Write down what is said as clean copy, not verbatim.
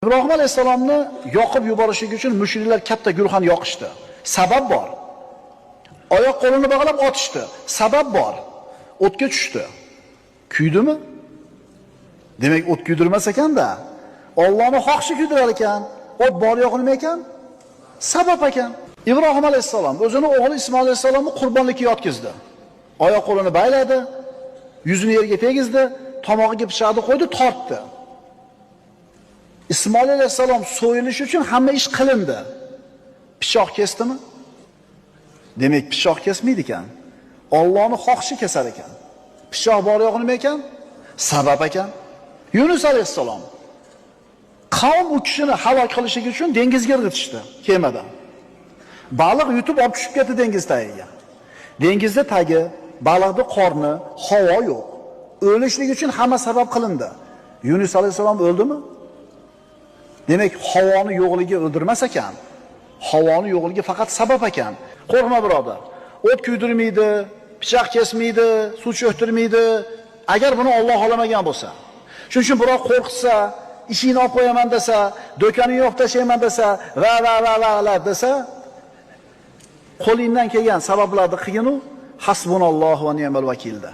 Ibrohim alayhissalomni yoqib yuborishlik uchun mushriklar katta gulxan yoqishdi. Sabab bor. Oyoq qo'lini bog'lab otishdi. Sabab bor. O'tga tushdi. Kuydimi? Demak, o't kuydirmas ekanda. Allohning xohishi kuydirar ekan. O't bor yo'q nima ekan? Sabab ekan. Ibrohim alayhissalom o'zini o'g'li Ismoil alayhissalomni qurbonlikka yotkizdi. Oyoq qo'lini bayladi, yuzini yerga tegizdi, tomog'iga pichoqni qo'ydi, tortdi. Ismoil alayhissalom so'yilishi uchun hamma ish qilindi. Pichoq kesdimi? Demak, pichoq kesmaydi ekan. Allohning xohishi kesar ekan. Pichoq bor yo'q nima ekan? Sabab ekan. Yunus alayhissalom qavm u kishini halok qilish uchun dengizga irg'itishdi kemadan. Baliq yutib olib tushib ketdi dengiz tagiga. Dengizda tagi, baliqning qorni, havo yo'q. O'lishlik uchun hamma sabab qilindi. Yunus alayhissalom o'ldimi? Demak, havoni yo'qligi o'ldirmas ekan. Havoni yo'qligi faqat sabab ekan. Qo'rqma birodar. O't kuydirmaydi, pichoq kesmaydi, suv cho'ktirmaydi. Agar buni Alloh xohlamagan bo'lsa. Shuning uchun birov qo'rqitsa, ishingni olib qo'yaman desa, do'koningni yopib tashlayman desa, va va va va desa, qo'lingdan kelgan sabablarni qilgin u, hasbunallohu va ni'mal vakilda.